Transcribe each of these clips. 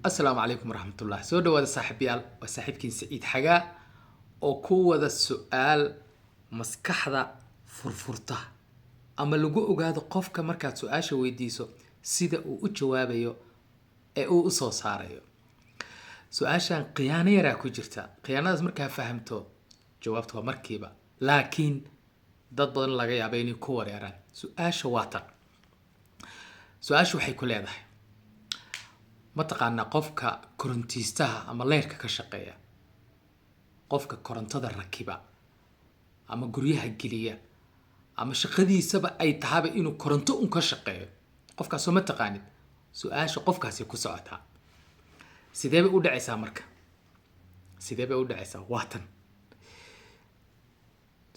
Asalaamu calaykum waraxmatullah. Soo dhawaada saaxiibayaal, waa saaxiibkiin Saciid Xagaa oo ku wada su-aal maskaxda furfurta ama lagu ogaado qofka markaad su-aasha weydiiso sida uu u jawaabayo ee uu usoo saarayo. Su-aashan khiyaano yaraa ku jirta. Khiyaanadaas markaa fahamto, jawaabta waa markiiba, laakiin dad badan laga yaaba inay ku wareeraan. Su-aasha waa tan. Su-aasha waxay ku leedahay: mataqaanaa qofka korontiistaha ama leyrka ka shaqeeya, qofka korontada rakiba ama guryaha geliya, ama shaqadiisaba ay tahaba inuu koronto un ka shaqeeyo, qofkaasoo ma taqaanid? Su-aasha qofkaasi ku socotaa. Sidee bay u dhacaysaa marka? Sidee bay u dhacaysaa? Waa tan.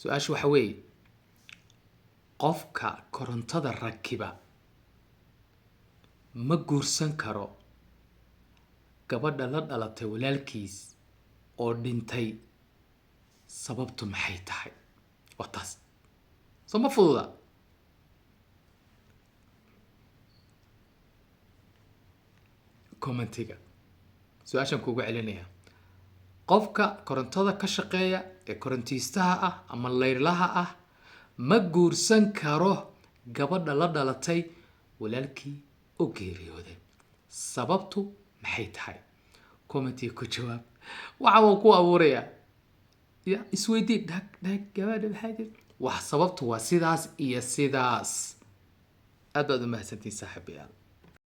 Su-aasha waxa weeye: qofka korontada rakiba ma guursan karo gabadha la dhalatay walaalkiis oo dhintay, sababtu maxay tahay? Waa taas. Soo ma fududa? Commentiga su-aashan kuugu celinaya: qofka korontada ka shaqeeya ee korontiistaha ah ama leyrlaha ah ma guursan karo gabadha la dhalatay walaalkii oo geeriyooday, sababtu maxay tahay? Commentiga ku jawaab. Waxa waan ku abuurayaa ya isweydii dhag dhag, gabadha maxaa jira wax, sababtu waa sidaas iyo sidaas. Aad baad u mahadsantihin saaxiibayaal.